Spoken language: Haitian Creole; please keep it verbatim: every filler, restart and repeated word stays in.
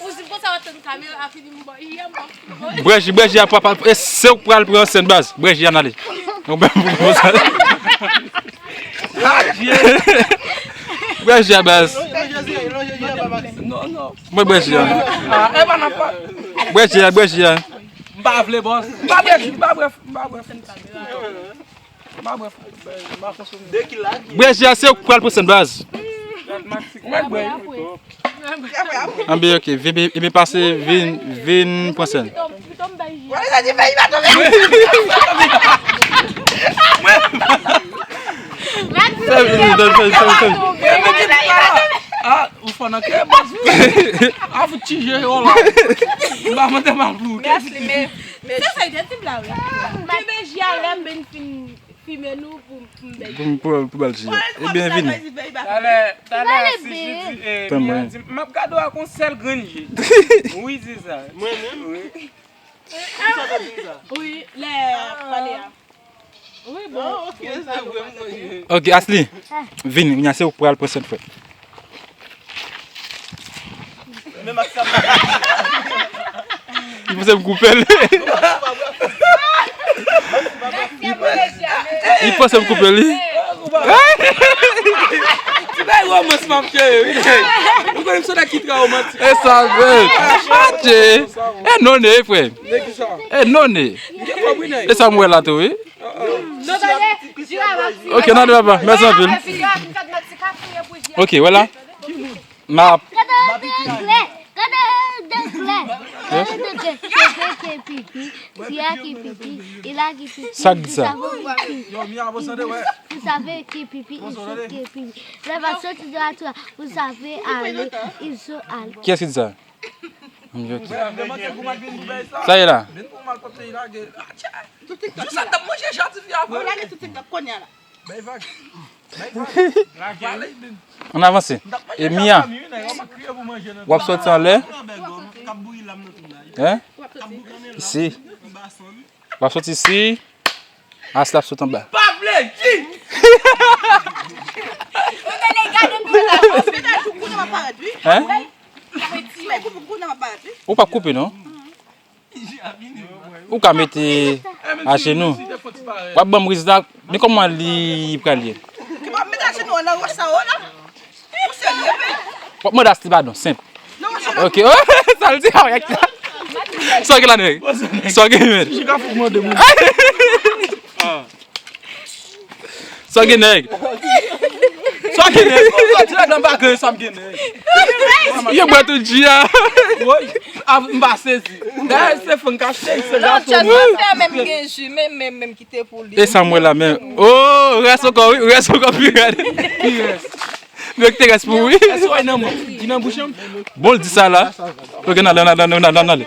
Ou si konsa w ap tann kamera fini m bò. Yè m ap. Brèji, brèji a pral, e se ou k pral pran sèn baz. Brèji a n ale. Ou menm pou konsa. Brèji a baz. Non, non. Mwen brèji a. Ah, e pa nan pa. Brèji a, brèji a. M pa vle bòs. M pa brèji, m pa brèf, m pa brèf. M pa brèf, m pa konsome. Brèji a se ou k pral pran sèn baz. Mwen brèji. Anben, ok. Vin, vin, vin pase, vin, vin pran sèn. Fè vin, fè vin, fè vin, fè vin. Ah, ou fò nan kè bòs. Ah, fout ti je yo la. M pa mande mal pou ou. Mèsi, men, men se sa ide tip la wi. Kenbe ji a lè m ben fin. Filme nou pou, pou m bèy. Pou, pou, pou bèl ti jan. Ebyen, vini. Talè, talè, si Jidi, eh, Mia di, m ap gade w ak yon sèl grenn je. Wi, se sa. Mwen menm? Wi. Wi, lè ap pale a. Wi, bon. Ah, ok, se vre, mwen. Ok, Asli, vini, kounye a se ou k pral pran sèn frè. Li panse m koupe l. Li panse m koupe l, wi. Ti bay romans m ap fè, wi. Ou konnen m se nèg ki trè romantik. E sa, men. Atche. E non, e frè. E non, e. E sa m wè la tou, wi. Ok, n ale papa. Mèsi anpil. Ok, wè la. M ap. Gade de klè, gade de klè, gade de klè. Sève ke pipi, ti a ki pipi, il a ki pipi. Sa k di sa? Vous savez ki pipi, il faut que pipi. Lè pa soti de la tou, vous savez aller, il faut aller. Kiyès ki di sa? Sa ye la. Ann avanse. E Mia, w ap soti anlè? Hein? Si. W ap soti si. Asli ap sot anba. Pa vle di! Hein? Ou p ap koupe, non? Ou ka mete ajenou. W ap ban m riz la, men kòman li pral ye? Ki pa mete ajenou nan wòch sa yo la? Ou serye, wi? W ap mande Asli padon, senp. Ok, sa l di, a, sa w gen la, nèg? Sa w gen, men? Sa w gen, nèg? Sa w gen, nèg? Sa w gen, nèg? Sa w gen, nèg? Yo bwè tout ji a. Woy, m pa sezi. Dayè, se fanm k achte, se gason. Chèz mwen fè menm gen ji, men, men, menm kite pou li. E sa m wè la, men. Oh, rès ankò, wi, rès ankò pi rèd. Pi rès. Mwen ki te rès pou wi. Èske w nan mwen? Di nan bouch an. Bon, l di sa la. Ok, n ale, n ale, n ale, n ale, n ale.